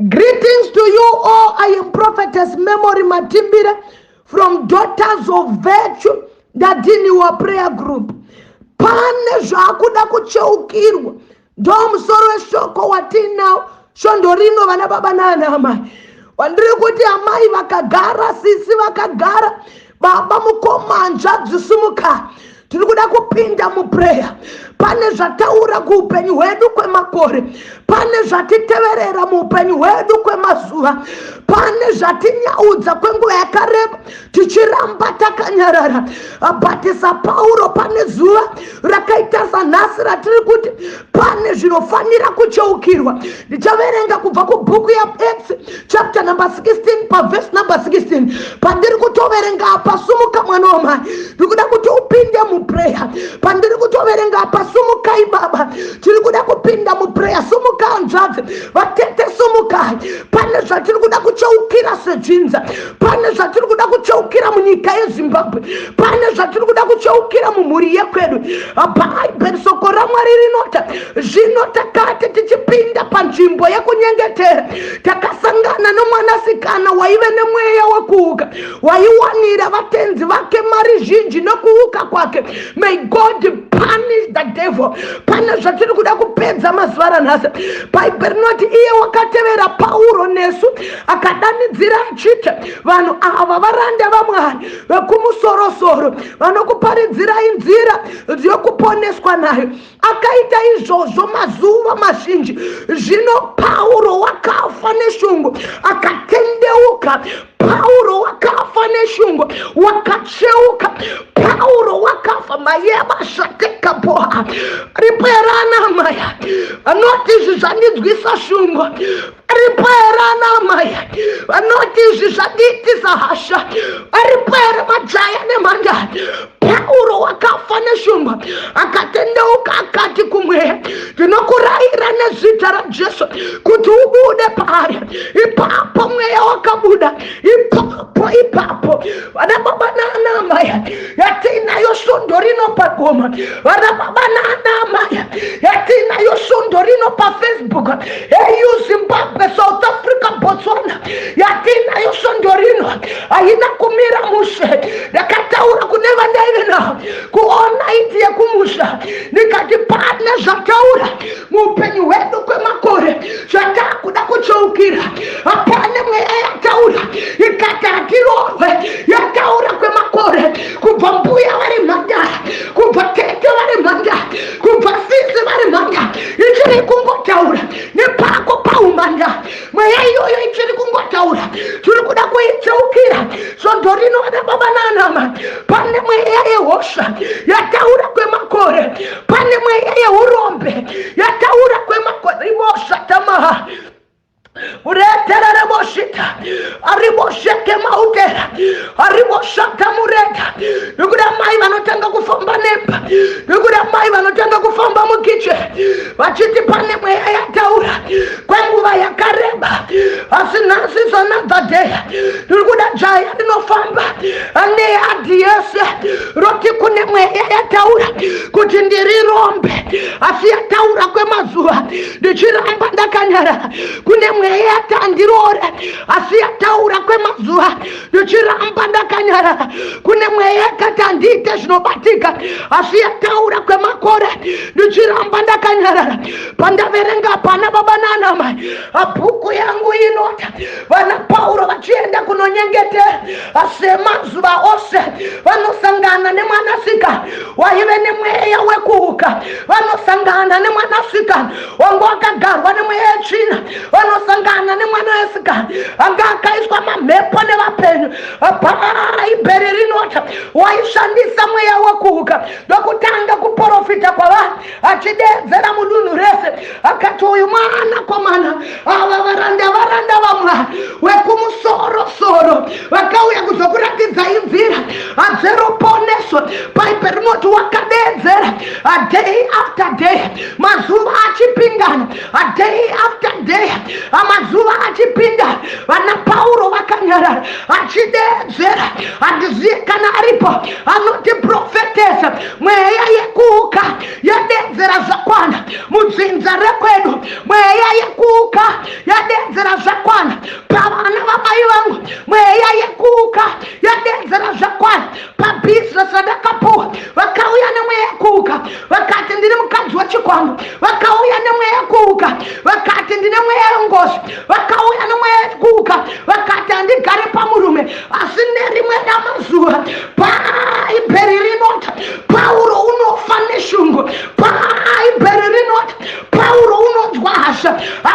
Greetings to you all. I am Prophetess Memory Matimbire from Daughters of Virtue, Ndadiniwa Prayer Group. Pane zvakuda kucheukirwa, ndo musoro weshoko watinawo svondo rino, vana baba naana amai. Wandiri kuti amai vakagara, sisi vakagara, baba, mukoma, hanzvadzi, sumuka, tiri kuda kupinda muprayer. Pane zvataura kuupenyu hwedu kwemakore, pane zvatiteverera muupenyu hwedu kwemazuva, pane zvatinyaudza kwenguva yakareba tichiramba takanyarara. But saPauro, pane zuva rakaita sanhasi ratiri kuti pane zvinofanira kucheukirwa. Ndichaverenga kubva kubhuku yaActs, chapter number 16, paverse number 16. Pandiri kutoverenga apa, sumuka mwana wamai, ndiri kuda kuti upinde muprayer. Pandiri kutoverenga apa, sumukai baba, tiri kuda kupinda muprayer. Sumuka hanzvadzi, vatete, sumukai. Pane zvatiri kuda kucheukira sedzinza, pane zvatiri kuda kucheukira munyika yeZimbabwe, pane zvatiri kuda kucheukira mumhuri yekwedu. Bhaibheri, soko raMwari rinota, "Zvino takati tichipinda panzvimbo yekunyengetera, takasangana nomwanasikana waive nemweya wekuuka, waiwanira vatenzi vake mari zhinji nekuuka kwake." May God punish the devil. Pane zvatiri kuda kupedza mazuva ranhasi. Bhaibheri rinoti, "Iye wakatevera Pauro nesu, akadanidzira achiti, 'Vanhu ava varanda vaMwari vekumusorosoro, vanokuparidzirai nzira yokuponeswa nayo.' Akaita izvozvo mazuva mazhinji. Zvino Pauro wakafa neshungu, akatendeuka." Pauro wakafa neshungu, wakacheuka. Pauro wakafa mayeva shatekapoa ripo here ana amai vanoti izvi zvandinzwisa shungu? Aripo here ana amai vanoti izvi zvandiitisa hasha? Aripo here majaya nemhandara? Pauro wakafa neshungu, akatendeuka, akati kumweya, "Ndinokurayira nezita raJesu kuti ubude paari." Ipapo mweya wakabuda ipapo ipapo. Vana baba naana amai, yatiinayo svondo rino pagoma, vana baba naana amai, yatiinayo svondo rino paFacebook, eu Zimbabwe, South Africa, Botswana, yatiinayo svondo rino haina kumira mushe. Ndakataura kune vandaive navo kuona iti yekumusha, ndikati pane zvataura muupenyu hwedu kwemakore zvatakuda kucheukira. Hapane mweya yataura ikati hatirorwe, yataura kwemakore, kubva mbuya vari mhandara, kubva tete vari mhandara, kubva sisi vari mhandara, ichiri kungotaura nepako paumhandara. Mweya iyoyo ichiri kungotaura, tiri kuda kuicheukira svondo rino, vana baba naanama. Pane mweya yehosha yataura kwemakore, pane mweya yeurombe yataura kwemakore. Rivoshatamaha ureterereboshita aribosheke mautera ariboshata mureta. Nekuda mai vanotanga kufamba nemba, nekuda mai vanotanga kufamba mukicheni vachiti pane mweya yataura kwenguva yakareba, asi nhasi is another day. Ndiri kuda jaya rinofamba neyadhi yese roti kune mweya yataura kuti ndiri rombe, asi yataura kwemazuva ndichiramba ndakanyarara. Kune mweya yati handirore, asi yataura kwemazuva ndichiramba ndakanyarara. Kune mweya yakati handiite zvinobatika, asi yataura kwemakore ndichiramba ndakanyarara. Pandaverenga pana baba naanamai, bhuku yangu inota vana Pauro vachienda kunonyengetera semazuva ose, vanosangana nemwanasikana waive nemweya wekuuka, vanosangana nemwanasikana wanga wakagarwa nemweya yetsvina, vanosangana nemwana wesikana anga akaiswa mamhepo nevapenyu. Bhaibheri rinota waishandisa mweya wekuuka, ndokutanga kuprofita kwavari achideedzera mudunhu rese, akati, "Uyu mwanakomana, ava varanda, varanda vaMwari wekumusorosoro, vakauya kuzokuratidzai nzira dzeruponeso." Bhaibheri rinoti wakadeedzera day after day, mazuva achipindana, day after day, mazuva achipinda, vana Pauro vakanyarara, achideedzera. Handizive kana aripo anoti, "Prophetess, mweya yekuuka yadeedzera zvakwana mudzinza rekwedu, mweya yekuuka yadeedzera zvakwana."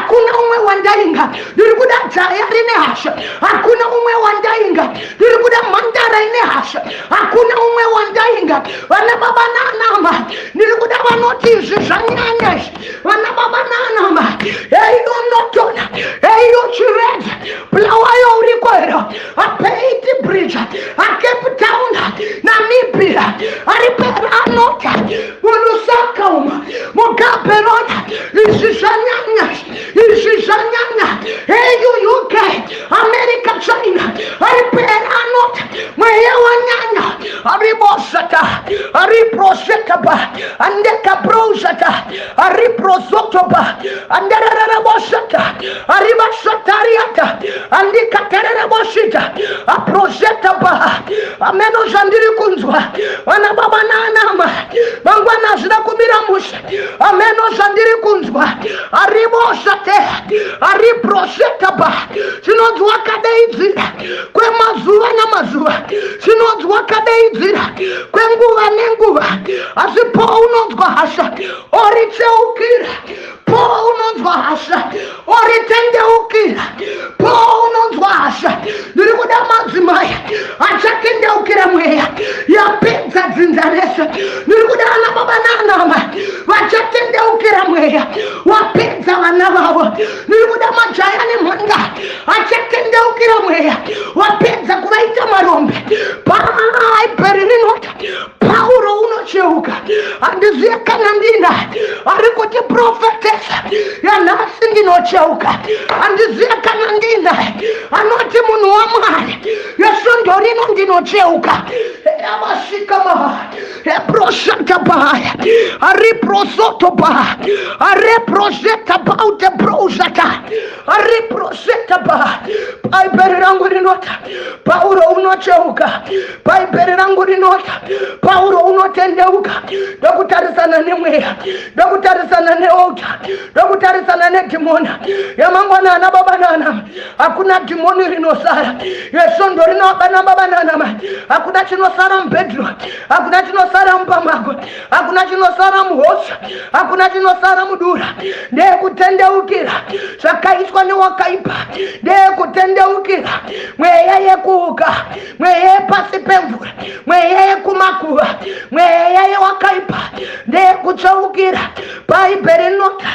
Hakuna umwe wandainga. Ndiri kuda jaya rine hasha. Hakuna umwe wandainga. Ndiri kuda mhandara ine hasha. Hakuna umwe wandainga. Vana baba naanama, ndiri kuda vanoti izvi zvanyanya izvi. Vana baba naanama, heiyo Notona, heiyo Chiredza, Bulawayo uriko here? ABeitbridge, aCape Town, Namibia, ari peranota muLusaka umo, muGaborone, izvi zvanyanya, izvi zvanyanya. Heyo UK, America, China, ari peranota, mweya wanyanya, aribosata, ariprosetaba, andekabrosata, ariprozotoba, andarararabosata, aribasatariata, andikatararabosita, aprozetaba. Ameno zvandiri kunzwa, vana baba naanama, mangwana hazvina kumira mushe. Ameno zvandiri kunzwa, aribosate, ariprosetaba, zvinonzi wakadaidzira kwemazuva namazuva, zvinonzi wakadaidzira kwenguva nenguva, asi pounonzwa hasha oritseukira, pounonzwa hasha oritendeukira, pounonzwa hasha. Ndiri kuda madzimai achatendeukira mweya yapedza dzinza rese. Ndiri kuda ana baba naanama vachatendeukira mweya wapedza vana vavo. Ndiri kuda majaya nemhanga achatendeukira mweya wapedza kuvaita marombe. Bhaibheri rinoti Pauro unocheuka. Handizive kana ndina ari kuti prophetess yanhasi ndinocheuka. Handizive kana ndina anoti munhu waMwari yesvondo rino ndinocheuka. Yavasvika maha eproshata bahaya ariprosoto baha areproseta baute brosata ariproseta baha. Bhaibheri rangu rinoti Pauro unocheuka. Bhaibheri rangu rinoti Pauro unotendeuka, ndokutarisana nemweya, ndokutarisana nealtar, ndokutarisana nedhimoni yamangwana. Ana baba naana, hakuna dhimoni rinosara yesvondo rino. Ana baba naana, hakuna chinosara mubedroom, hakuna chinosara mumba mako, hakuna chinosara muhosha, hakuna chinosara mudura. Ndeyekutendeukira zvakaiswa newakaipa, ndeyekutendeukira mweya yekuuka, mweya yepasi pemvura, mweya yekumakuva, mweya yewakaipa, ndeyekutseukira. Bhaibheri rinoti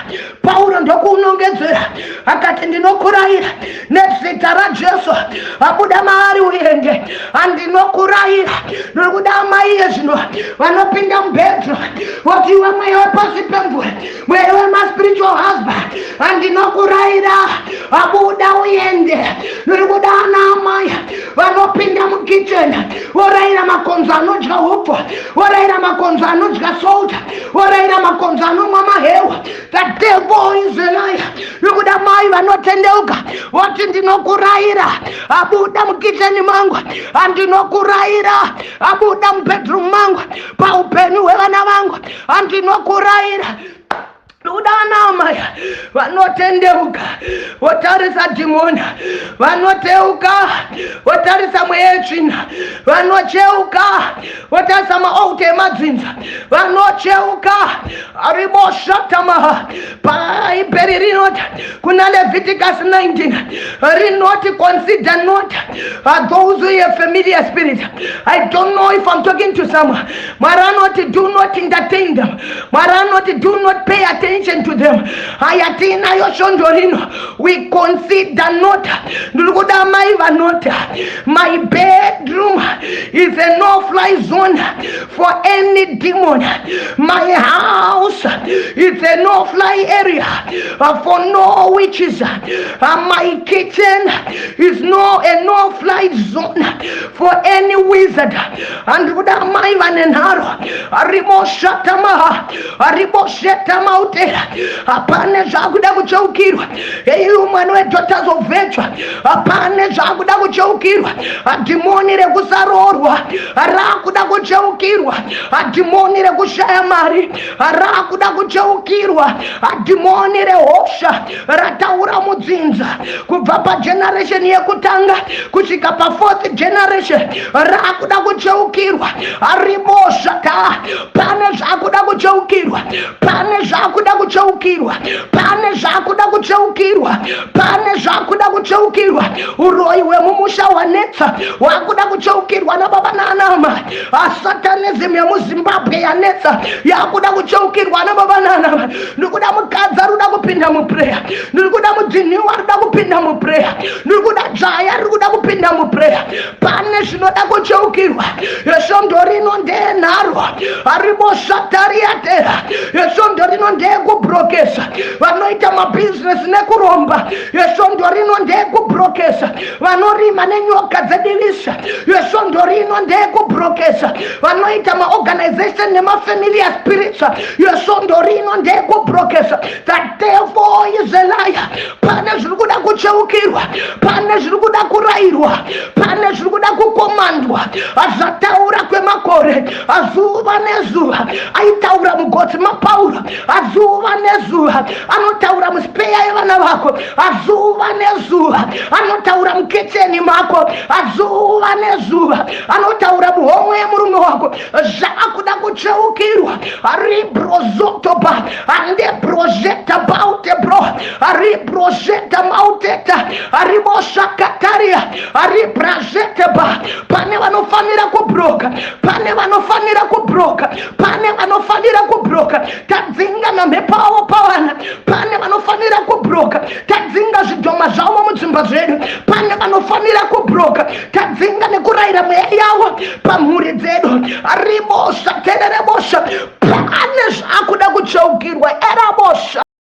Pauro ndokuunongedzera akati, ndinokurayira nezita raJesu, abuda maari uende. Handinokurayira. Ndiri kuda amai iye zvino vanopinda mubedroom voti, iwe mweya wepasi pemvura, mweya wemaspiritual husband, handinokurayira, abuda uende. Ndiri kuda ana amai vanopinda mukitchen vorayira makonzo anodya hupfu, vorayira makonzo anodya salt, vorayira makonzo anomwa mahewa. The devil is a liar. Ndiri mai vanotendeuka voti, ndinokurayira, abuda mukitchen mangu. Handinokurayira, abuda mubedroom mangu, paupenyu hwevana vangu. Handinokurayira. Ndoda ana amai vanotendeuka votarisa dhimoni, vanoteuka votarisa mweya yetsvina, vanocheuka votarisa maaltar emadzinza, vanocheuka ariboshatamaha. Bhaibheri rinoti kuna Leviticus 19, rinoti, "Consider not those who have familiar spirit." I don't know if I'm talking to someone. Mwari anoti, do not entertain them. Mwari anoti, do not pay attention to them. Hayatinayo svondo rino, we consider not. Ndiri kuda mai vanoti, my bedroom is a no fly zone for any demon. My house is a no fly area for no witches. My kitchen is no a no fly zone for any wizard. Handiri kuda mai vane nharo ariboshatamaha, ariboshetamautera. Hapane zvakuda kucheukirwa. Eiyo mwana weDaughters of Virtue. Pane zvakuda kucheukirwa. Dhimoni rekusaroorwa rakuda kucheukirwa. Dhimoni rekushaya mari rakuda kucheukirwa. Dhimoni rehosha rataura mudzinza kubva pageneration yekutanga kusvika pafourth generation rakuda kucheukirwa. Ribosaka, pane zvakuda kucheukirwa, pane zvakuda kucheukirwa, pane zvakuda kucheukirwa, pane zvakuda kucheukirwa. Uroyi hwemumusha hwanetsa, hwakuda kucheukirwa nababa naanamai. Satanism yemuZimbabwe yanetsa, yakuda kucheukirwa nababa naanamai. Ndiri kuda mukadzi ari kuda kupinda muprayer, ndiri kuda mudzinhiwa ari kuda kupinda muprayer, ndiri kuda dzvaya riri kuda kupinda muprayer. Pane zvinoda kucheukirwa. Svondo rino ndeyenharo haribosatariatera. Svondo rino ndeyekubrokesa vanoita mabhizinesi nekuromba. Svondo rino ndeyekubrokesa vanorima nenyoka dzedivisa. Svondo rino ndeyekubrokesa vanoita maorganization nemafamiliar spirits. Svondo rino ndeyekubrokesa. The devil is a liar. Pane zviri kuda kucheukirwa, pane zviri kuda kurayirwa, pane zviri kuda kukomandwa. Zvataura kwemakore, zuva nezuva. Aitaura mugotsi maPauro zuva nezuva, anotaura muspeya yevana vako zuva nezuva, anotaura mukicheni mako zuva nezuva, anotaura muhomwe yemurume wako. Zvaakuda kucheukirwa. Ribrozotoba andebrozeta bautebro ribrozeta mauteta ribosakataria ribrazeteba. Pane vanofanira kubroka, pane vanofanira kubroka, pane vanofanira kubroka. Tadzinga mamhepo avo pavana. Pane vanofanira kubroka. Tadzinga zvidhoma zvavo mudzimba zvedu. Pane vanofanira kubroka. Tadzinga nekurayira mweya yavo pamhuri dzedu. Ribosa tererebosa.